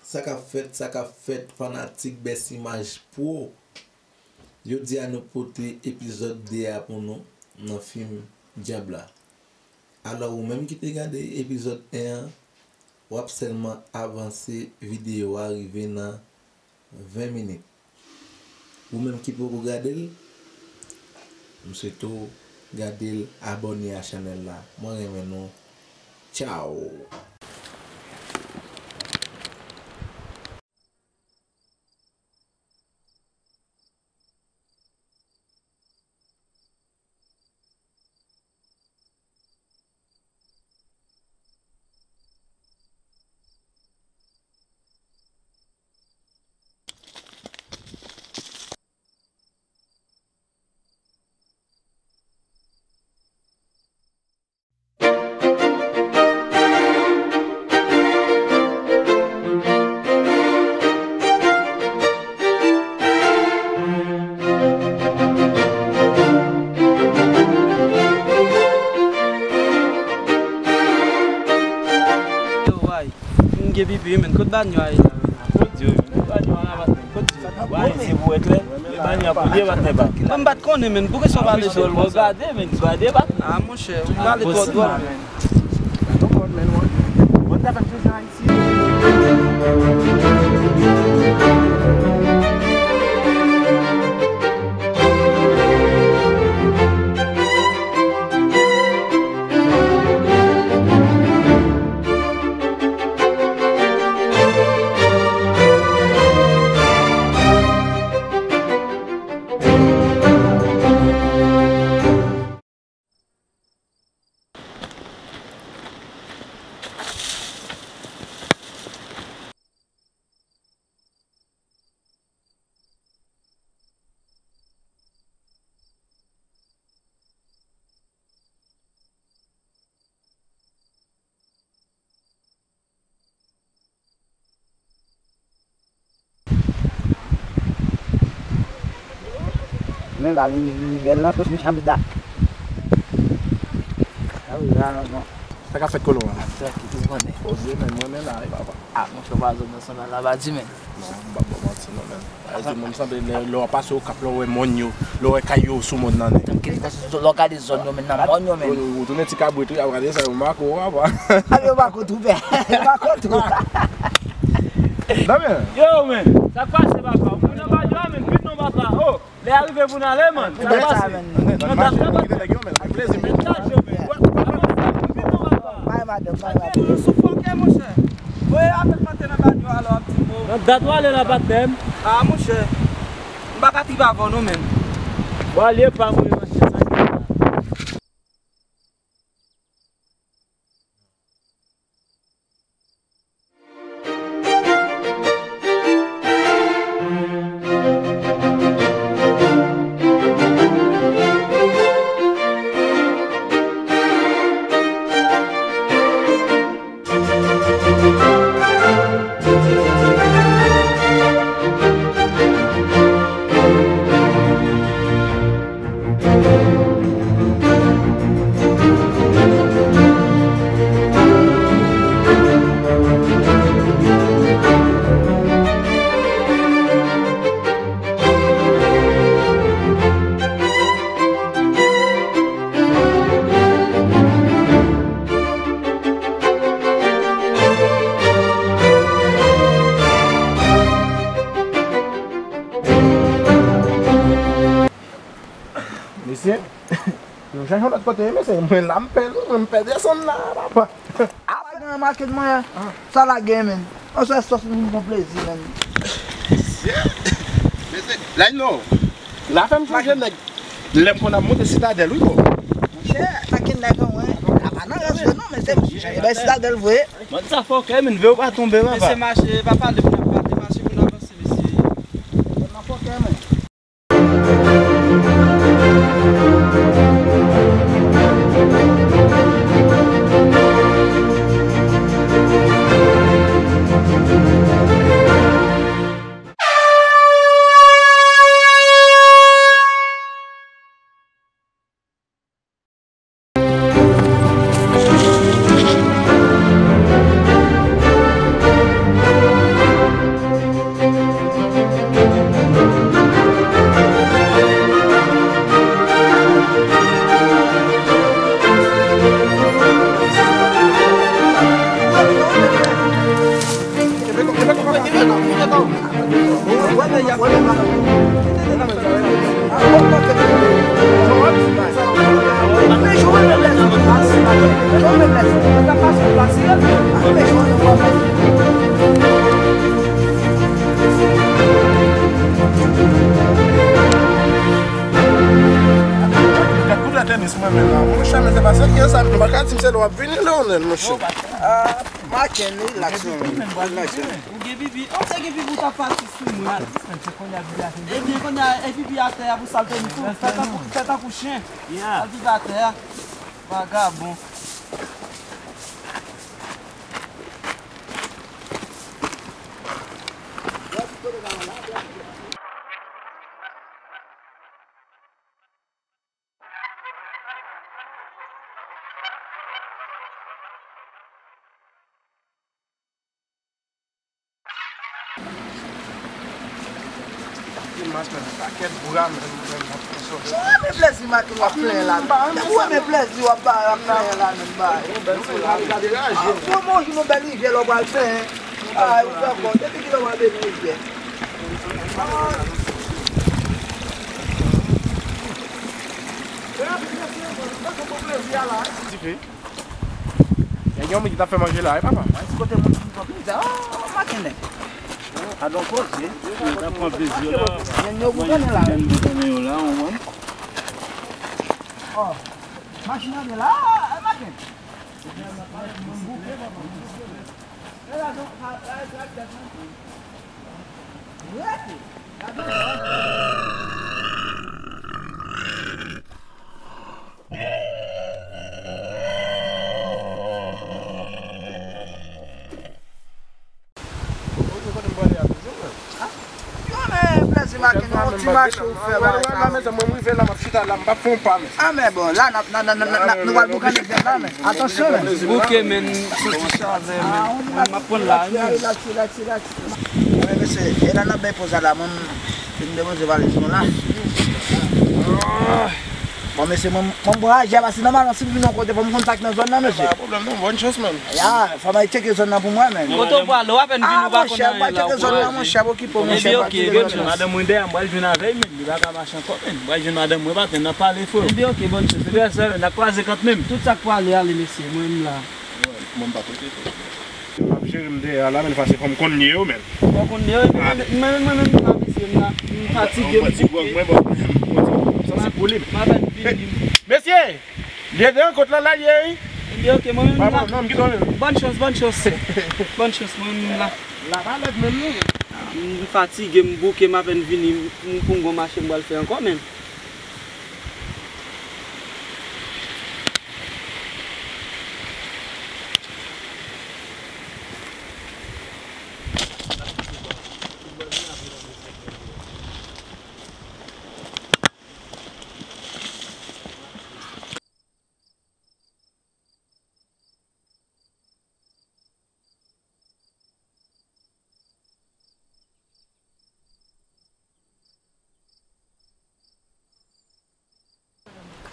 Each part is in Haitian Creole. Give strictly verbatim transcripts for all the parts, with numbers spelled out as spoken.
Sa k ap fèt, sa k ap fèt, fanatik Best Image Pro. Jodi a nou pote epizòd de a pou nou nan fim Dyab la. Alò, ou menm ki te gade epizòd en an, w ap sèlman avanse videyo a rive nan ven minit. Ou menm ki poko gade l, m swete w gade l, abòne a chanèl la. Mwen renmen nou. Tchao! Yo, way. M gen pipi, wi, men. Kot banyo a ye la, men? Kot di, wi, men. Kot banyo a la, men? Kot di? Way, se pou wè klè. Men banyo a pou ye, patnè pa. Mwen, m pa t konnen, men. Poukisa w pale twò dwòl konsa? Gade, men. Gade, patnè. Ah, monchè, ou pale twò dwòl, men. Bon, ta fè m plezi, Ayiti. Men la, li, li bèl nan tout, li chanm dat. A wi, la, non. Sa k ap fèt, Kolo, an? Trankil, ou konnen. Poze, men mwen, men la, wi, papa. Ah, monchè, pa zòn nan sanble la, pa di, men. Non, m p ap ba w manti, non, men. Sa vle di, moun sanble lè, lè w ap pase Okap, lè w wè mòn yo, lè w wè kay yo sou mòn nan, men. Tank, lè w gade zòn yo, men, nan mòn yo, men. Ou, ou tounen ti kabrit, wi, ap gade sa, yo make w, papa. A, yo make w tou, pè. Yo make w tou. Non, men. Yo, men. Sa k pase, papa? Moun nan pa djwa, men. Vit non, papa. Oh! Lè a rive pou n ale, man. Sa pase. Nan dat la, bay madanm, bay madanm. Sou fòkè, monchè. Voye avèk mante nan banyo a, lè w ap di mo. Nan dat w ale la, patnè m. Ah, monchè. M pa ka trip avè w, non, menm. Bon, alye pa mwen, monchè, sa ki la. Mesye, nou chache yon lòt kote, mesye. Mwen la, m pè, m pè desann la, papa. Apa gen yon maket mwen, sa la gen, men. Yon sèl sòs, nou fè plezi, men. Mesye, Laylo, la fè m sonje nèg, lè m konn ap monte Sitadèl, wi, bro. Monchè, sa ki nèg an, wen. Apa nan rans, non, men se, e bay Sitadèl vre. Mwen sa fòkè, men, vle w pa tonbe, papa. Mesye mache, pa pale pou n ap pale, mache pou n avanse, mesye. Mwen fòkè, men. Gad kout la tenis mwen menm la. Monchè, men se pa sa ki sa, nou pa ka di m se lè w ap vini, Leonel, monchè. Ah, Maken, rilaks non, men. Rilaks non. Ou gen pipi? Oh, te gen pipi, ou t ap pati sou mwen. Ebyen, kounye a, e pipi atè a pou sa l te di tou. Fè tankou, fè tankou chen. Al pipi atè a. Vagabon. Gen mas menm, pakèt bra menm, menm, ap pran sòt. Ou renmen plèzi Maken w ap plenyen la menm. Depi w renmen plèzi w ap ba, ap plenyen la menm, bay. Bon, bon, jou nou bèl rivyè lè w pral plenyen. Ay, ou fè kò, depi kilè w pral beni rivyè? Ti fi. Nèg yo, moun ki t ap fè manje la, wi, papa. Mwen, ti kote moun ki pran plezi. Oh, Maken nèg. Gadon koze. Yo t ap pran plezi yo la. Nèg yo boukannen la. Yo la, ou wè. Oh, machin nan la, ah, Maken. Yo, men, plèzi Maken, yon ti mache ou fè bagay sa. Mwen, mezanmi, mwen rive la, m ap chita la, m p ap fè yon pa, men. Ah, men bon, la, n ap, n ap, n ap, n ap, n ap, nou pral boukannen nèt la, men. Atansyon, men. Bouke, men, sou ti chavè, men. Mwen, m ap pran la, men. Wi, mesye, e la n ap bay poz la, la, mwen, m fin depoze valiz nou la. Bon, mesye, mwen, mwen voyaje a, paske nòmalman, si m vin yon kote, fò m konn sa k nan zòn nan, mesye. Pa pwoblèm, non, bòn chans, man. Ya, fò m al tcheke zòn nan pou mwen, men. Kote w prale, w apèn vin, ou pa konn anyen la, w voyaje. Ebyen, oke, bòn chans. Madanm mwen dèyè, m pral jwenn avè l, men. Li pa ka mache ankò, men. M pral jwenn madanm mwen, pa tande, n ap pale, freo. Ebyen, oke, bòn chans. Frè, sè, n ap kwaze kant menm. Tout sa k prale, ale, mesye, mwen menm la. Mwen, m pa kote. M ap jere m dèyè a la, men, fase fò m konn lye yo, men. Fò w konn lye yo, men, men, men, men, men, m la, mesye, m la, m fatige, m bouke. Mwen, bon, mwen, mwen, m santi pou li. M apèn vini. Mesye! Lye de an kot la, la lye, wi. Ebyen, oke, mwen menm la. Non, m kite w menm. Bòn chans, bòn chans. Bòn chans, mwen menm la. La pa lèd menm, non. M fatige, m bouke, m apèn vini, m, pou m gon mache m pral fè ankò, men.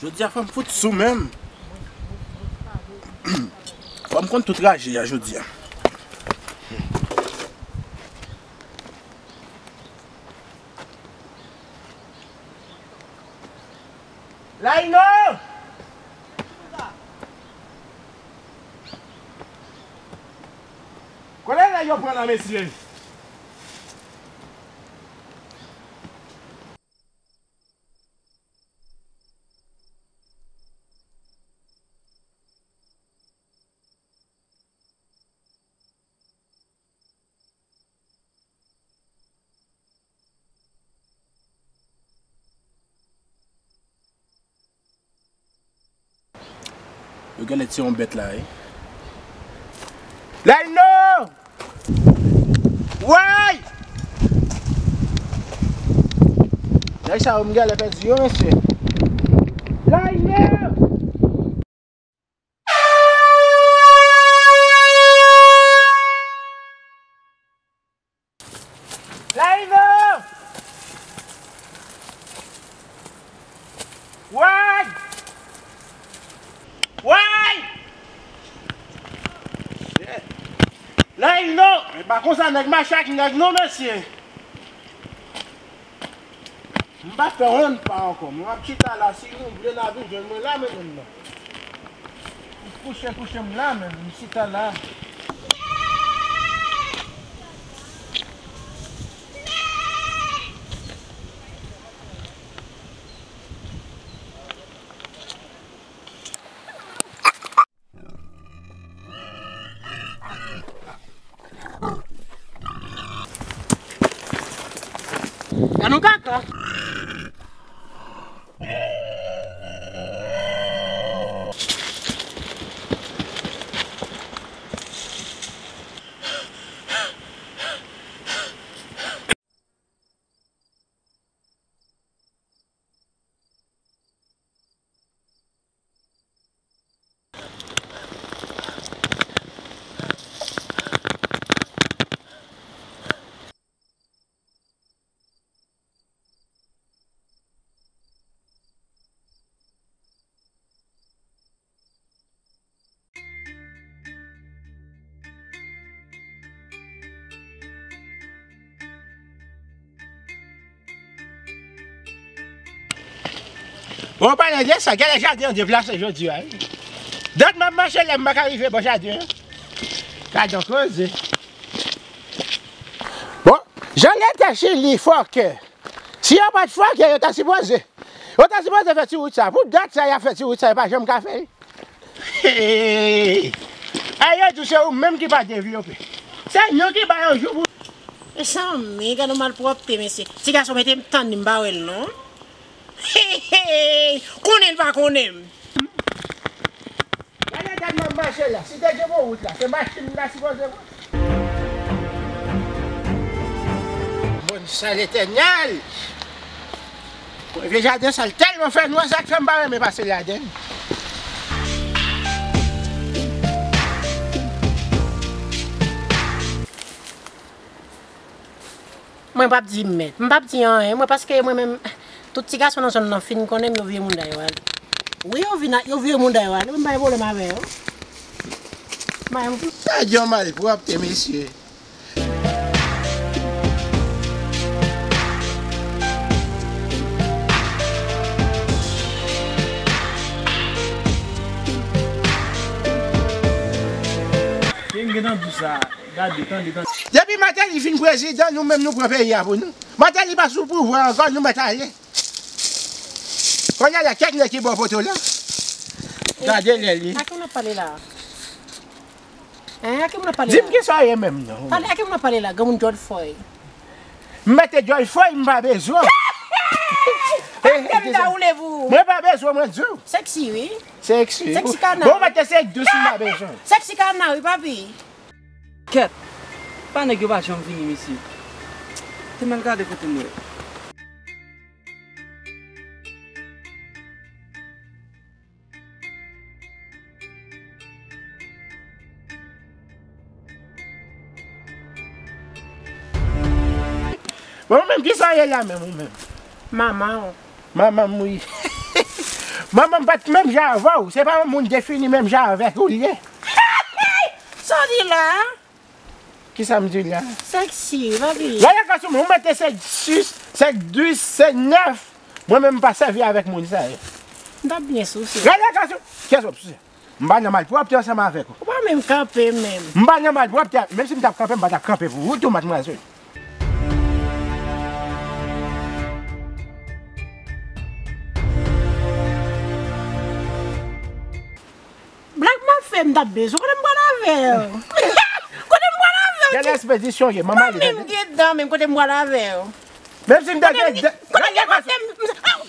Jodi a fò m fout sou menm. Fò m konn tout raje a jodi a. Laino! Kote nèg yo pran nan mesye? Yo genlè tiye yon bèt la, wi. Laino! Woy! Nèg sa yo, m genlè pèdi yo, mesye. Laino! Laino! Woy! Woy! Laino! E pa konsa nèg mache ak nèg non, mesye. M pa fè yon pa ankò, men m ap chita la, si nou vle n a vin jwenn mwen la menm nan. M kouche kouche m la menm, m chita la. Gad yon kaka. Bon, pale de sa, gade jaden an deplase jodi a, wi. Dat m ap mache la, m pa ka rive bò jaden an. Gade yon koze. Bon, jan leta Chili fòkè. Si yo pa t fòkè, yo ta sipoze. Yo ta sipoze fè ti wout sa. Pou dat sa, y ap fè ti wout sa, yo pa janm ka fè l. Hey! Ay, yo di se ou menm ki pa devlope. Se nou ki ba yo jou pou. Mezanmi, gade yon malpwòpte, mesye. Ti gason mete m tann li, m pa wè l non. Hey, hey! Konnen l pa konnen m. Gade, gade m ap mache la. Si te gen yon wout la, se machin m ta sipoze pran. Bon, sa Letènèl! Vye jaden sa, l tèlman fè nwa, sa k fè m pa renmen pase ladan l. Mwen p ap di mèt. M p ap di anyen, mwen, paske mwen menm, tout ti gason nan zòn nan fin konnen m, yo vire mouda yo ale. Wi, yo vin a, yo vire mouda yo ale, mwen m pa gen pwoblèm avè yo. M pa gen. Sa di yon malpwòpte, mesye. Gen, gen nan di sa. Gade, tande, tande. Depi Martelly fin prezidan, nou menm nou pran peyi a pou nou. Martelly pa sou pouvwa ankò, nou mèt ale. Kounye a la, kèk nèg ki bò poto la. Gade lè li. A ki moun ap pale la? Hein, a ki moun ap pale la? Di m kisa w ye menm non. Pale, a ki moun ap pale la? Granmoun George Floyd. M mete George Floyd, m pa bezwen. Mwen pa bezwen, mwen di w. Sexy, wi. Sexy. Sexy kana. Bon, mwen te se dous, m pa bezwen. Sexy kana, wi, papi. Kèt. Pa nèg yo pa janm vini, mesye. Te mal gade kote m ye. Bon, ou menm, kisa w ye la menm, ou menm? Manman w. Manman m, wi. Manman m pa t menm jan avè w. Se pa yon moun defini menm jan avèk ou l ye. Sa w di la? Kisa m di la? Sexy, papi. Gade kòs ou, ou mete sèt sis, sèt dis, sèt nèf. Mwen menm m pa sèvi avèk moun sa yo. M t ap byen souse. Gade kòs ou. Kiyès w ap souse? M pa nan malpwòpte ansanm avèk ou. Ou pa menm kanpe menm. M pa nan malpwòpte, menm si m t ap kanpe, m pa t ap kanpe pou ou tou, madmwazèl. Blag m ap fè, m t ap bezwen. Kote m pral avè w? Kote m pral avè w? Gade espedisyon ye, manman li. Pa menm gen dan, menm kote m pral avè w? Menm si m te gen dan. Kote m gen kote m,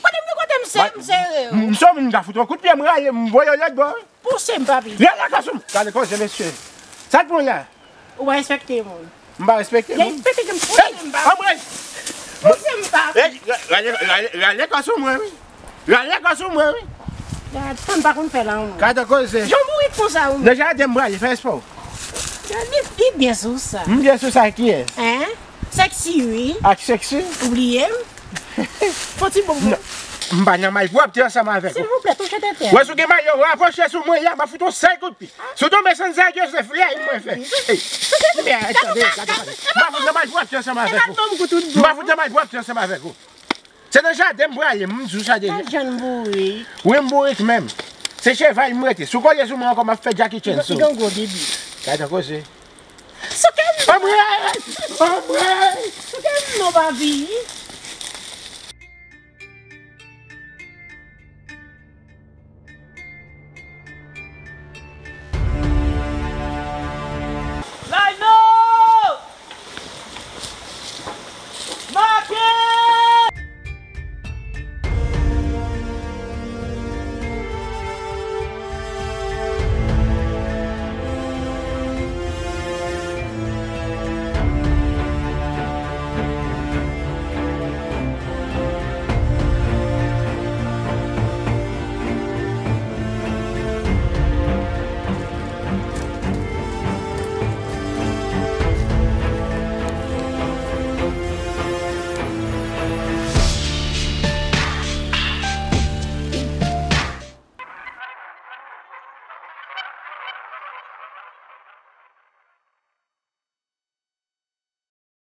kote m gen kote m se-, m sere w? M se moun m ka fout yon kout pye, m rale, m voye w lòt bò. Pouse m, papi. Rale kòs ou m. Gade koze, mesye. Sa t pran la? Ou pa respekte moun. M pa respekte moun. Respekte m, pouse m, papi. Anmwey! Pouse m, papi. Ey, rale, rale, rale kòs ou mwen, wi. Rale kòs ou mwen, wi. Gad, fanm pa konn fè lanmou. Gade koze. Jan w bourik konsa, ou. Nan jaden m prale, fè espò. Gad, li, li byen sou sa. M byen sou sa ak kiyès? Hein? Sexy, wi. Ak sexy? Ou bliye m? Fon ti bon. Non. M pa nan malpwòpte ansanm avèk ou. Silvouplè, touche tete. Wè, si w gen mayo, rapwoche sou mwen la, m ap fout yon sèl kout pye. Si w tonbe san zèl, se flè mwen fè. Ey. Mèd, tande, gade, gade. M pa fout nan malpwòpte ansanm avèk ou. M pa fout nan malpwòpte ansanm avèk ou. Se nan jaden m prale, m di w sa deja. Gad jan m bourik. Wi, m bourik menm. Se cheval m rete. Si w kole sou mwen ankò, m ap fè Jackie Chan sou ou. Li gen gwo bibi. Gade koze. Souke m non. Anmwey! Anmwey! Souke m non, papi. Laino! Make!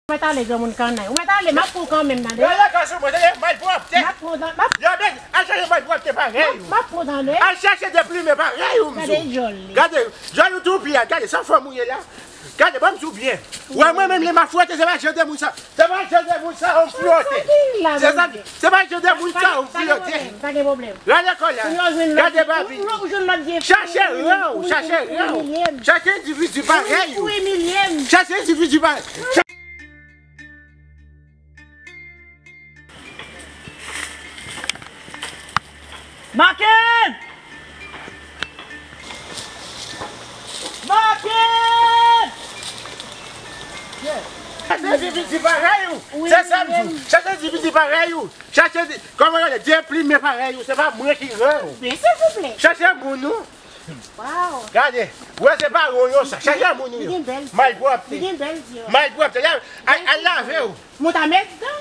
Ou mèt ale, granmoun kannay. Ou mèt ale, m ap pran w kanmenm, tande. Yo, yo, gason, mwen, tande, malpwòpte. M ap pran w, m ap Yo, men, al chache malpwòpte parèy ou. M ap pran w, tande. Al chache deplimen parèy ou, m di w. Gade djòl li. Gade, djòl ou tou pi a, gade, sa fanm ou ye la. Gade, ban m di w byen. Wè, mwen menm, lè m ap fwote, se pa jan de moun sa. Se pa jan de moun sa, ou m fwote. Se sa, se pa jan de moun sa, ou m fwote. Pa gen pwoblèm, pa gen pwoblèm. Gade kòlè. Gade babi. Chache ran w, chache ran w. Chache endividi parèy ou. Chache endividi parèy. Maken! Maken! Chache endividi parèy ou. Se sa m di w. Chache endividi parèy ou. Chache di, kòman yo rele, deplimen parèy ou. Se pa mwen ki ran ou. Men silvouplè. Chache moun ou. Waw. Gade, wè se pa ronyon sa. Chache moun ou yo. Li gen bèl zye. Malpwòpte. Li gen bèl zye. Malpwòpte. Al, al lave w. Mwen ta met dan.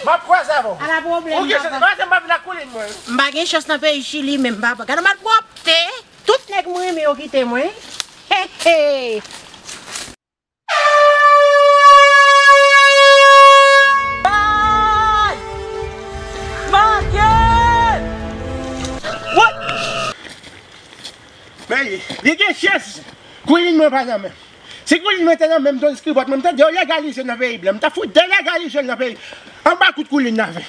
M ap kwaze avè w. Ala pwoblèm, papa. Ou gen chans, pa se m ap vin ak koulin mwen. M pa gen chans nan peyi Chili menm, papa. Gade malpwòpte. Tout nèg mwen renmen yo kite mwen. He, he. Bay! Make! What? Men li, li gen chans. Koulin mwen pa nan men. Si koulin mwen te nan men m, Tony Skribòt, mwen, m te delegalize nan peyi blan. M ta fout delegalize l nan peyi. Anba kout koulin nan fè.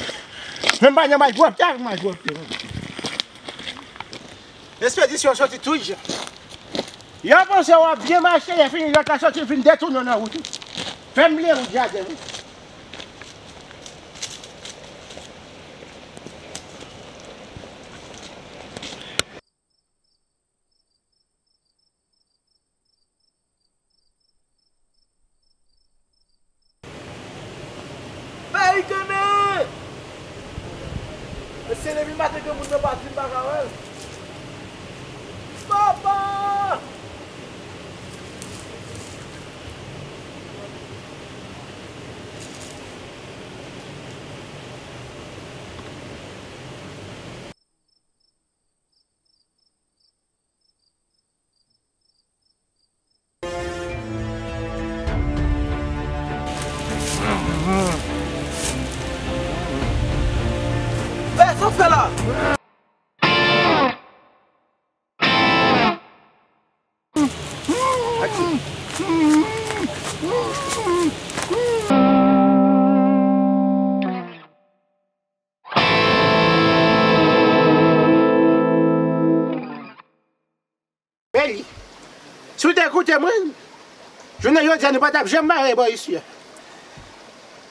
Mwen pa nan malpwòpte ak malpwòpte. Espedisyon soti tout jan. Yo panse w ap byen mache, lè fini lòt la soti vin detounen w nan wout ou. Fè m bliye wout jaden wi. Peyi Kennen! Mesye, depi maten granmoun nan pati, m pa ka wè l. Papa! Hey, sa w fè la? Bèli, si w te koute mwen, jounen jodi a nou pa t ap janm mare bò isi a.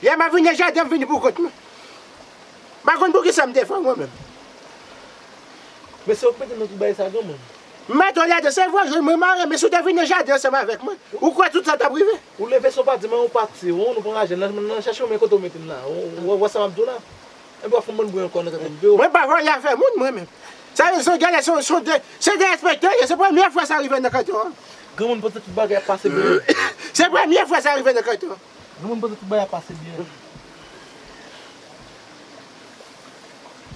Lè m ap vin nan jaden, m vini pou kont mwen. M pa konn poukisa m te fè w mwen menm. Men se w k mete m nan tout bagay sa, granmoun. M mete w ladan, se vre, mwen mare, men si w te vin nan jaden ansanm avèk mwen, ou kwè tout sa t ap rive? Ou leve sou pati, men ou pati, ou, nou pran lajan nan, nan chèche w, men kote w mete n la? Ou, ou, ou wè sa m ap di w la? Epi w ap fè m bann bri ankò nan kanton m. Mwen pa vòlè afè moun, mwen menm. Sa vle di, se gade, se, se de, se derespekte, se premye fwa sa rive nan kanton an. Granmoun panse tout bagay ap pase byen. Se premye fwa sa rive nan kanton an. Granmoun panse tout bagay ap pase byen.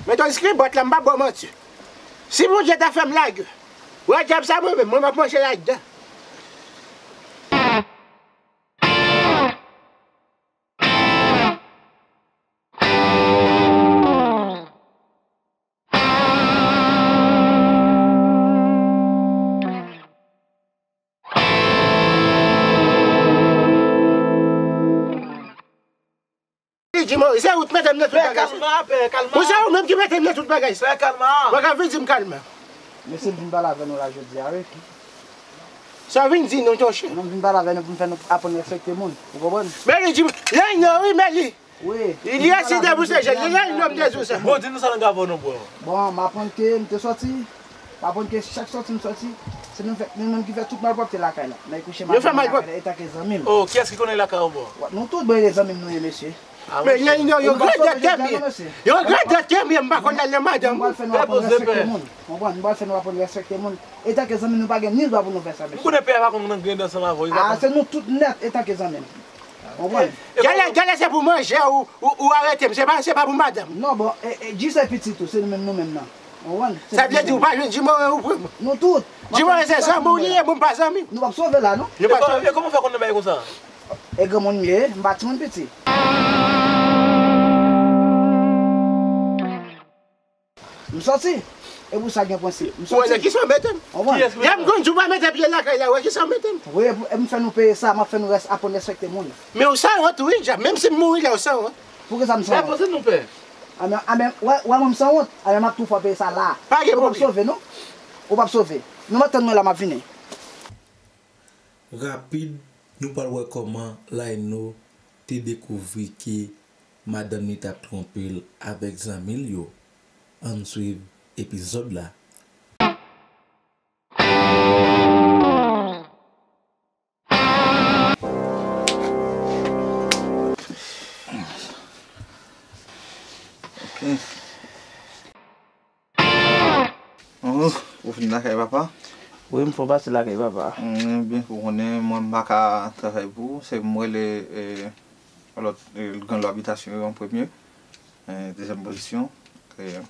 Men Tony Skribòt la, m p ap ba w manti. Si Bondye ta fè m lage, wè dyab sa mwen menm, mwen m ap manje ladan. Di mwen, se ou k mete m nan tout bagay sa. Pè, kalma, pè, kalma. Ou se ou menm ki mete m nan tout bagay sa. Pè, kalma. Ou pa ka vin di m kalma. Mesye, m vin pale avè nou la jodi a, wi. Sa w vin di nou, monchè? Mwen vin pale avè nou pou m fè nou aprann respekte moun. Ou konprann? Meli, di m, lè non, wi, Meli. Wi. Li aside pou se jèn, li lè non, m te di w sa. Bon, di nou sa nan gavo nou, bro. Bon, m aprann ke m te sòti. M aprann ke chak sòti m sòti, se nou fè, nou menm ki fè tout malpwòpte lakay la. Nèg kouche mal lakay la, etanke zanmi m. Oh, kiyès ki konnen lakay ou, bro? Nou tout, bon, e zanmi m nou ye, mesye. Men gen yon, yon grandèt ke m ye. Yon grandèt ke m ye, m pa konn al nan madanm. Nou pral fè nou aprann respekte moun. Konprann? Nou pral fè nou aprann respekte moun. Etanke zanmi, nou pa gen ni dwa pou nou fè sa, mesye. M konnen pè a pa konn nan grenn ansanm avè w. Ah, se nou tout nèt etanke zanmi m. Konprann? Genlè, genlè se pou manje ou, ou, ou arete m. Se pa, se pa pou madanm. Non, bon, e, e, G se pitit ou, se nou menm, nou menm nan. Konprann? Sa vle di ou pa jwenn Jimore ou pran. Nou tout. Jimore se zanmi w li ye, bon, pa zanmi. Nou p ap sove la, non? Nou p ap sove. E kòman w fè konnen bagay konsa? E granmoun m ye, m pa timoun piti. M sòti. E pou sa gen prensip. M sòti. Ou wè nan kisa w mete m? Konprann? Lè m konn di w pa mete pye lakay la, ou wè kisa w mete m? Wi, e pou, e m fè nou peye sa, m ap fè nou rès, aprann respekte moun. Men ou sanwont wi, djab. Menm si m mouri la, ou sanwont. Poukisa m sanwont? Repoze nou, pè. Anben, anben, wè, wè mwen m sanwont. Anben, m ap tou fè w peye sa la. Pa gen pwoblèm. Ou p ap sove, non. Ou p ap sove. Nou mèt tann mwen la, m ap vini. Rapid, nou pral wè kòman Laino te dekouvri ke madanm li t ap twonpe l avèk zanmi l yo. Ann swiv epizòd la. Ok. Oh, ou vin lakay papa? Wi, m fon pase lakay papa. Mm, byen, ou konnen mwen m pa ka travay pou ou, se m rele, eh, lòt, eh, gran lò abitasyon yo an premye, eh, dezyèm pozisyon, eh,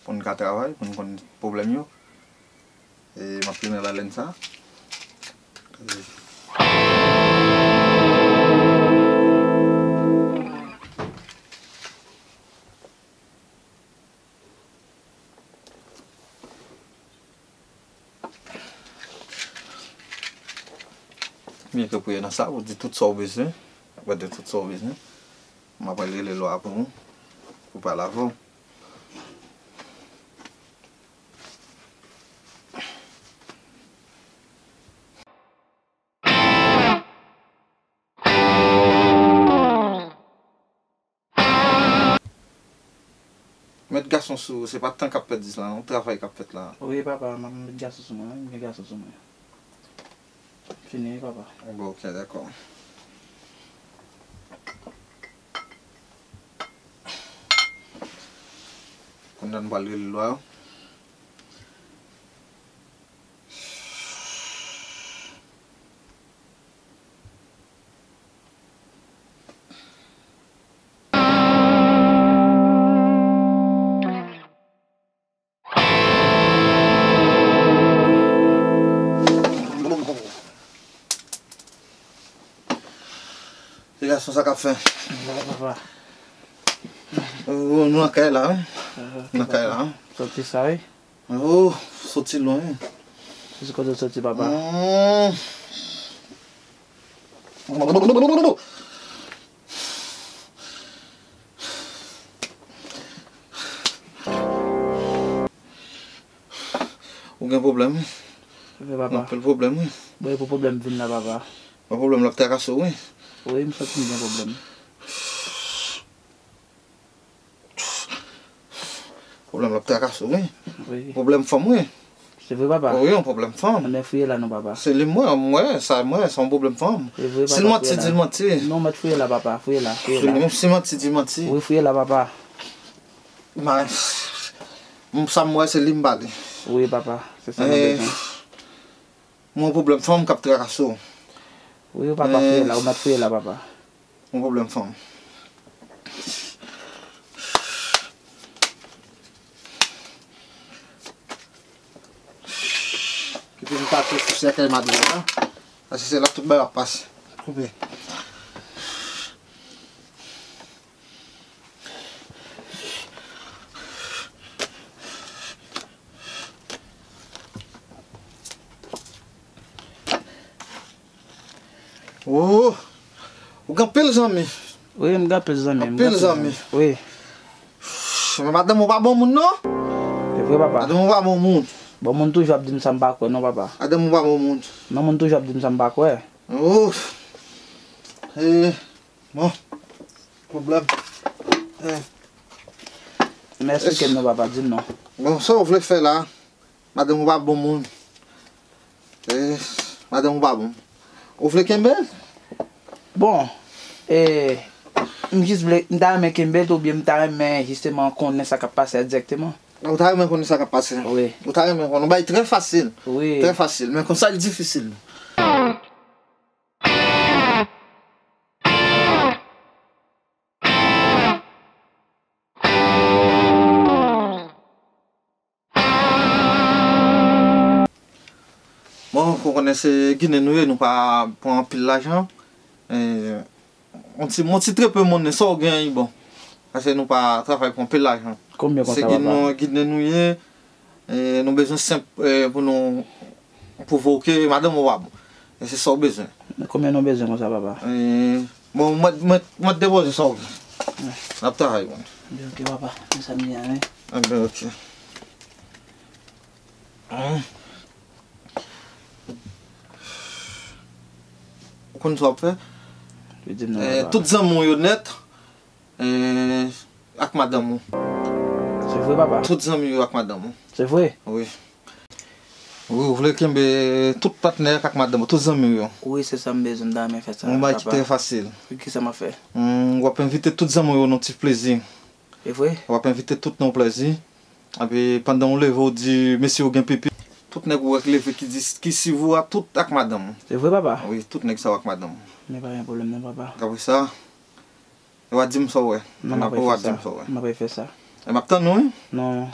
pou n ka travay, pou n konn pwoblèm yo. E m ap tounen lalèn sa. Byen ke pou ye nan sa, ou di tout sa w bezwen. Ou di tout sa w bezwen. M ap al rele lwa pou ou, pou pale avè w. Met gason sou ou, se pa tan k ap pèdi la, non, travay k ap fèt la. Wi, papa, m ap met gason sou mwen, wi, m gen gason sou mwen. Fini, wi, papa. Bon, ok, dakò. Kounye a nou pral rele lwa yo. Ti gason, sa k ap fè? Sa va, papa? Oh, nou nan kay la, wi. Ah, ok, papa. Nou nan kay la, wi. Sòti sa, wi. Oh, sòti lwen, wi. Sòti kote w sòti, papa? Mm. Ou gen pwoblèm, wi. Wi, papa. Anpil pwoblèm, wi. Bon, e pou pwoblèm vin la, papa. Bon, pwoblèm la ap trakase w, wi. Wi, m santi m gen pwoblèm. Pwoblèm la ap trakase w, wi. Wi. Pwoblèm fanm, wi. Se vre, papa. Wi, yon pwoblèm fanm. Anben, fouye la non, papa. Se li m wè, m wè, sa m wè, se yon pwoblèm fanm. Se vre, papa, fouye la. Si l manti, di l manti. Non, mèt fouye la, papa, fouye la, fouye la. Si l manti, di l manti. Wi, fouye la, papa. Ma, m, sa m wè, se li m pale. Wi, papa, se sa nou bezwen. M wè yon pwoblèm fanm k ap trakase w. Wi, papa, fouye la, ou mèt fouye la, papa. Yon pwoblèm fanm. Kite m pase sou sèkèy madanm nan. Paske se la tout bagay ap pase. Koupe. Oh, ou gen anpil zanmi. Wi, m gen anpil zanmi. Anpil zanmi. Wi. Men madanm ou pa bon moun, non. Se vre, papa. Madanm ou pa bon moun. Bon moun toujou ap di m sa m pa kwè, non, papa. Madanm ou pa bon moun. Bon moun toujou ap di m sa m pa kwè. Ouf. Eh, bon. Pwoblèm. Eh. Men eksplike m non, papa, di m non. Bon, sa w vle fè la? Madanm ou pa bon moun. Eh, madanm ou pa bon. Ou vle kenbe l? Bon, eh, m jis vle, m ta renmen kenbe l oubyen m ta renmen jisteman konnen sa k ap pase a dirèkteman. Ou ta renmen konnen sa k ap pase? Wi. Ou ta renmen konnen. Yon bagay trè fasil. Wi. Trè fasil. Men konsa l difisil. Bon, ou konnen se Ginen nou ye, nou pa pran anpil lajan. Eh, yon ti, yon ti trepe monnen, sa w gen, bon. Paske nou pa travay pou anpil lajan. Konbyen konsa, papa? Se Ginen nou, Ginen nou ye. Eh, nou bezwen senp, eh, pou nou, pou voke madanm ou pa bon. E se sa w bezwen. Konbyen nou bezwen konsa, papa? Eh, bon, mwen, mwen, mwen depoze sa w gen. N ap travay, bon. Ebyen, oke, papa. Men sa m gen an, wi. Ebyen, oke. Hmm. Ou konn sa w ap fè? Wi, di m non, papa. Eh, tout zanmi w yo nèt, eh, ak madanm ou. Se vre, papa? Tout zanmi w yo ak madanm ou. Se vre? Wi. Wi, ou vle kenbe tout patnè ak madanm ou, tout zanmi w yo. Wi, se sa m bezwen, m ta renmen fè sa, papa. Yon bagay ki trè fasil. Wi, kisa m ap fè? Hmm, w ap envite tout zanmi w yo nan ti plezi. E vre? W ap envite tout nan plezi. Epi pandan w leve, w di, mesye, w gen pipi. Tout nèg ou wè k leve ki di, ki swiv ou a, tout ak madanm ou. Se vre, papa? Wi, tout nèg sa yo ak madanm ou. Men pa gen pwoblèm non, papa. Apre sa, w a di m sa w wè. Non, m ap reyfè sa. M ap reyfè sa. E m ap tann ou, wi. Non.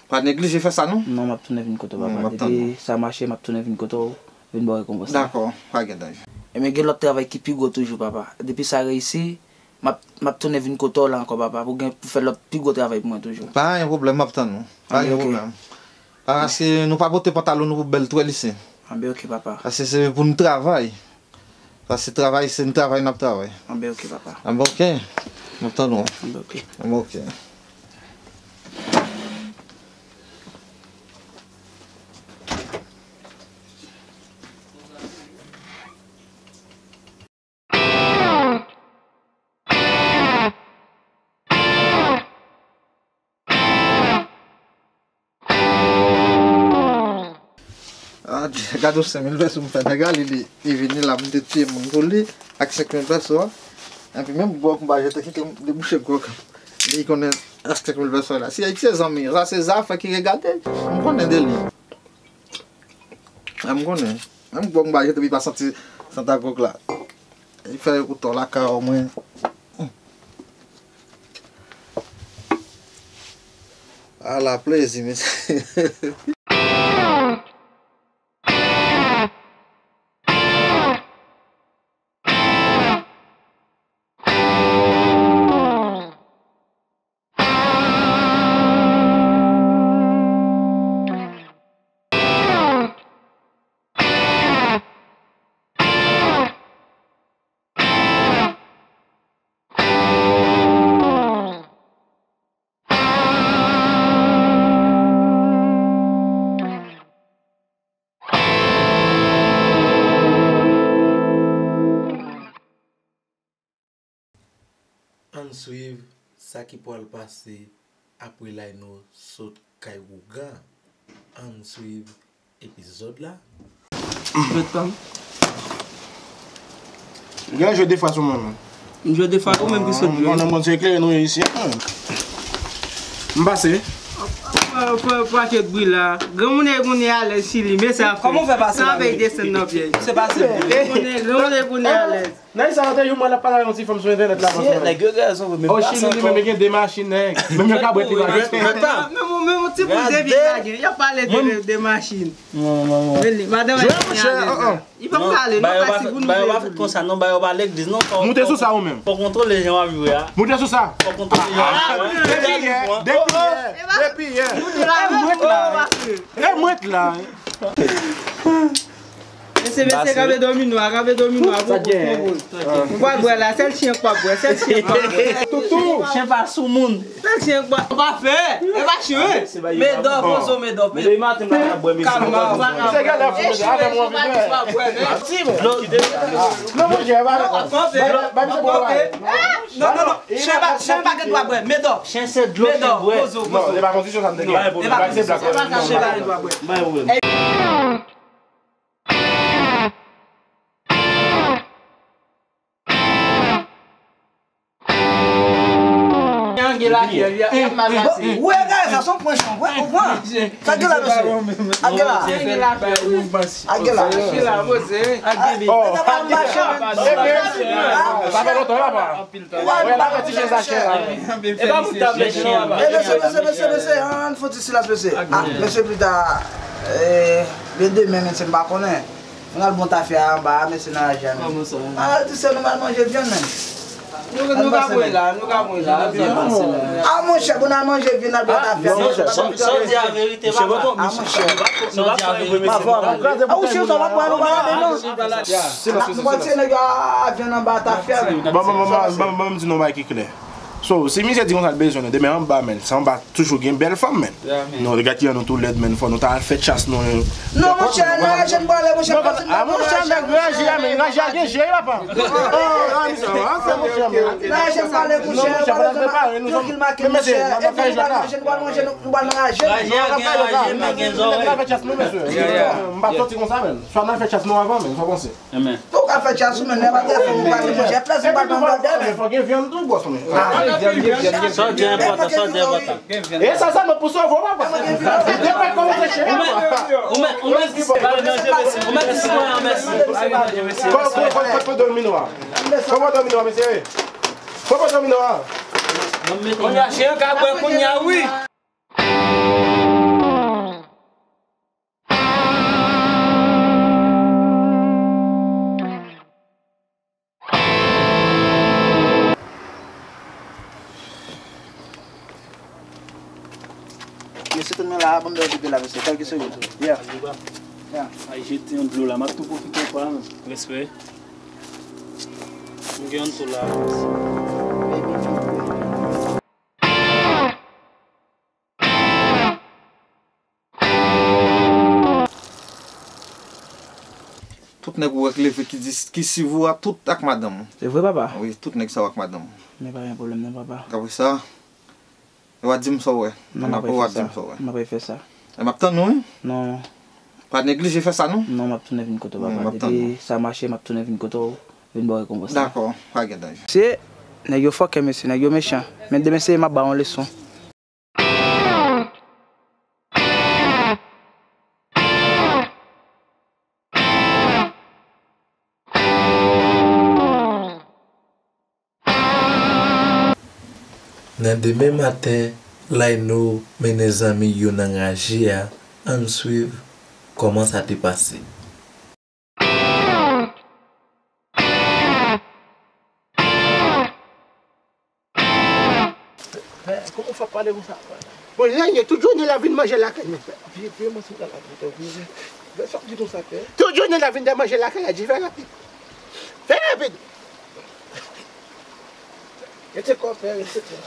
Pa neglije fè sa, non. Non, m ap tounen vin kote w, papa. Depi sa mache, m ap tounen vin kote w, vin ba w rekonpans la. Dakò, pa gen danje. Ebyen, gen lòt travay ki pi gwo toujou, papa. Depi sa reyisi, M ap, m ap tounen vin kote w la ankò, papa, pou gen, pou fè lòt pi gwo travay pou mwen toujou. Pa gen pwoblèm, m ap tann ou. Pa gen pwoblèm. Paske nou pa pote pantalon nou pou bèl twèl isi. Anben, oke, papa. Paske se pou n travay. Paske travay, se n travay, n ap travay. Anben, oke, papa. Anben, oke. M ap tann ou. Anben, oke. Anben, oke. Ah, gade yon senk mil pèso m fè nèg la, li, li, li vini la, m te tiye moun pou li, ak senk mil pèso a. Epi menm gwòg m pa jete, kite m debouche gwòg. Li konnen ak senk mil pèso la. Si Ayiti se zanmi, sa se zafè ki regade, m konnen de li. Ah, m konnen. Menm gwòg m pa jete, pi pa santi, santi gwòg la. Li fè ou tò lakay mwen. Ala plezi, mesye. Ann swiv sa ki pwal pase apre Layno sot kay Wougan. Ann swiv epizòd la. Jwèt pa m. Gen jwe de fwa sou mwen menm. M jwe de fwa, ou menm ki sot jwe. Bon, nan Bondye eklere nou ye isi. M pase. Pakèt bri la. Granmoun e gounen alèz Chili, men sa fè. Kòman w fè pase la? Sa fè desann nan pyèj. Se pase. Granmoun e gounen alèz. Nan sa, te yon mwen ap pale ak yon ti fanm sou entènèt la. Mesye, nèg yo gen rezon vre, men oh, Chili li menm gen de machin, nèg. Menm yon kabwèt li pa gen. Men yon ti bouz epi pa gen. Y ap pale de, de machin. Madanm jwe, monchè, an, an. Li pa pale, non, pa si pou nou vle. Ba yo pa fèt konsa, non, ba yo pa legliz, non. Moute sou sa ou menm. Fò kontwole jan w ap jwe a. Moute sou sa. Fò kontwole jan w ap jwe a. Depi yè, depi yè, depi yè. E mwen la. E mwen la. Mesye, mesye, kave domino a, kave domino a, bon, bon, bon. Nou pa bwè la, sèl chen k pa bwè, sèl chen k pa bwè. Toutou. Chen pa sou moun. Sèl chen k pa, pa fè, e pa chen, wi. Medò, pozo, medò, medò. Kalma, kalma. Se gade la foto, avè mwen anvi bwè. Non, monchè, ba, ba, ba, non, non, non. Chen pa, chen pa gen dwa bwè. Medò. Chen se dlo chen bwè. Medò, pozo, pozo. Non, se pa kondisyon sa m te gen. E pa kondisyon sa. Chen pa gen dwa bwè. Ou wè, gade sa, se yon pwen chan, ou wè, ou pran. Sa gen la, mesye? Sa gen la? Sa gen la? Sa pa mache, menm. Sa fè lontan, papa. Wè, la fè ti chen sa, chen la. E pa moun ta fè chen la. E, mesye, mesye, mesye, mesye, ann fè ti silans, mesye. Ah, mesye, pita, eh, byen demen, mesye, m pa konnen. Nou al bon tafya anba a, mesye, nan raje a, men. Kòman sa? Ah, ti sè, nou al manje vyann, men. Nou, nou ka mwen la, nou ka mwen la. Ah, monchè, pou n al manje vyann, al bon tafya, monchè. Sa w di a verite, papa. Ah, monchè. Sa w di a verite. Ah, ou chen sa w ap pran nou malade, non? Nou pral tiye nèg yo a vyann anba tafya, men. Bon, bon, bon, bon, bon, m di nou yon bagay ki klè. So, si misye di konsa l bezwen nou, demen anba, men, se anba toujou gen bèl fanm, men. Non, gad kijan nou tou lèd, men, fò nou ta al fè chas nou. Non, monchè, nan raje n pwale, monchè, pèsonn pa konn raje a, men, raje a gen je, papa. Nan raje n pwale, monchè, pale zòn trankil make, monchè. Epi nou pral manje, nou pral nan raje. Raje a gen raje, men gen zòrèy. N ap fè chas nou, mesye. M pa sòti konsa, men. Swa n al fè chas nou avan, men, sa w panse? Tou ka fè chas ou, men, lè pa te fè nou pale, monchè, plèzi pa nan bòdè, men. Fò gen vyann tou, bòs, men. Sa w di enpòtan, sa w di enpòtan. E sa sèlman pou sove w, papa. Ou te fèk kòmanse cheri, papa. Ou mèt, ou mèt, ou mèt di, ou mèt di sitwayen an mèsi. Kò, kò, kò, kò domino a. Kò domino a, mesye. Kò domino a. Kounye a, chen an ka bwè kounye a, wi. Mesye, tann mwen la, ban m bèl vide la, mesye, kèlke segonn. Yeah. Yeah. Ay, jete yon dlo la, m ap tou pwofite ankò la, men. Respè. M gen yon tou la. Tout nèg ou wè k leve ki di, ki swiv ou a, tout ak madanm ou. Se vre, papa? Wi, tout nèg sa yo ak madanm ou. Men pa gen pwoblèm non, papa. Apre sa, ou a di m sa w wè. Non, m ap fè sa. M ap fè sa. E m ap tann ou, wi. Non. Pa neglije fè sa, non. Non, m ap tounen vin kote w, papa. Depi sa mache, m ap tounen vin kote w, vin ba w rekonpans la. Dakò, pa gen danje. Se nèg yo fòkè, mesye, nèg yo mechan. Men demen se m ap ba w yon leson. Nan demen maten, Layno mennen zanmi yo nan raje a, ann swiv kòman sa te pase. Kòman w fè ap pale konsa? Bon, Layno, tout jounen l ap vin manje lakay mwen. Vye, vye manje lakay mwen. Sa w di konsa, pè? Tout jounen l ap vin manje lakay la, di fè rapid. Fè rapid. Rete kò, pè, rete kò.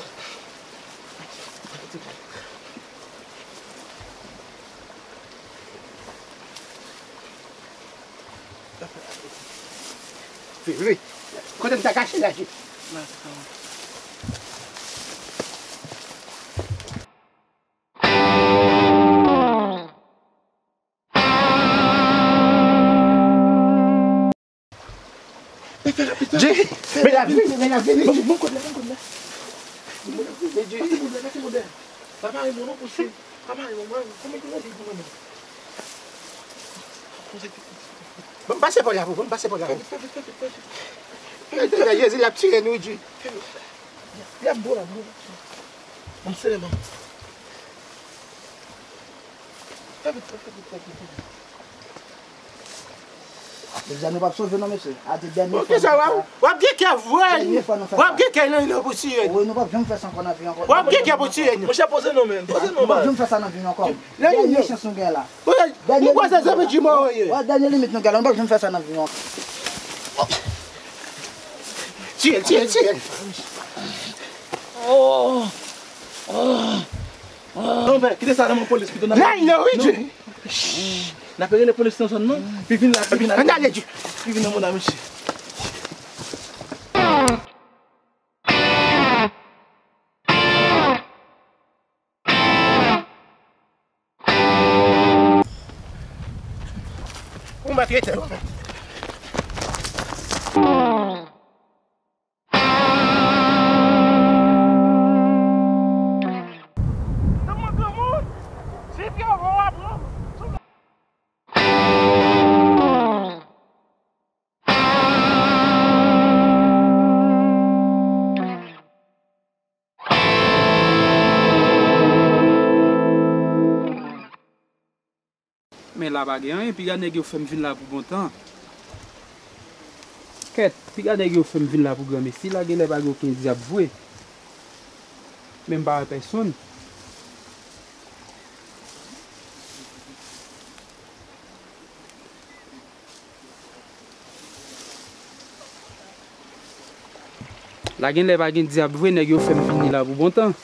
Vin, vin. Kote m ta kache la, Jezi? Jay, men la vini, men la vini. Bon, bon, kote la, bon, kote la. Bon, la vini, men Jay. Pase moun la, pase moun la. Papa, e moun non, posib. Papa, e moun, kòman pou mwen di pou mwen menm? Bon, pase pa la, bon, pase pa la. Fè vit, fè vit, fè vit, fè vit. Jezi, l ap tiye nou, Jay. L ap bon, l ap bon. Bon, se lè, bon. Fè vit, fè vit, fè vit, fè vit. Deja nou p ap sove non, mesye. A di dènye fwa nou fè sa. W ap gen kè vre. Dènye fwa nou fè sa. W ap gen kè nan, nan pou tiye nou. Wi, nou p ap janm fè sa ankò nan vi ankò. W ap gen kè pou tiye nou. Monchè, poze non, men. Poze non, baz. Nou p ap janm fè sa nan vi nou ankò. Dènye chans nou gen la. Dènye limit nou gen la. Wè, dènye limit nou gen la. Nou p ap janm fè sa nan vi nou ankò. Tiye l, tiye l, tiye l. Non, men, kite sa nan men polis pito. N a rele, wi, Dje. N ap rele polis nan zòn nan, pi vin la, pi vin la. Ann ale, Dje. Pi vin nan mouda misye. Ou mèt rete la. Men la pa gen anyen, piga nèg yo fè m vin la pou bon tan. Kèt, piga nèg yo fè m vin la pou granmesi, la genlè pa gen okenn dyab vre. Men m pa wè pèsonn. La genlè pa gen dyab vre, nèg yo fè m vini la pou bon tan.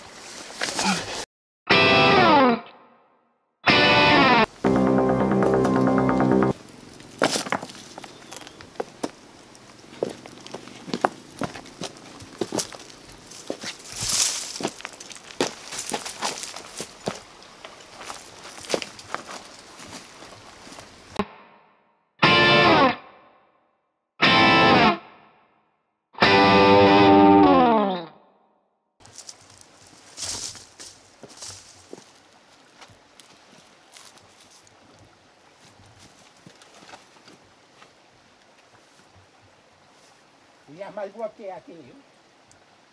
Li a malpwòpte a te ye wi.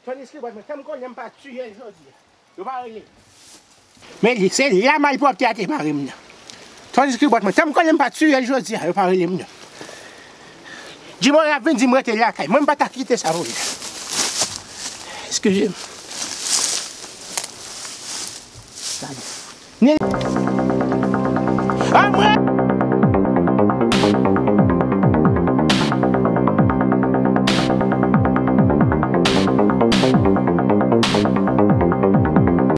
Tandiske bòt mwen, tanm konnen m pa tiye l jodi a, yo pa rele m. Men li, se la malpwòpte a te mare m nan. Tandiske bòt mwen, tanm konnen m pa tiye l jodi a, yo pa rele m nan. Jimore ap vin di m rete lakay. Mwen, m pa ta kite sa pou li. Eskize m. Gade. Ni. Anmwe!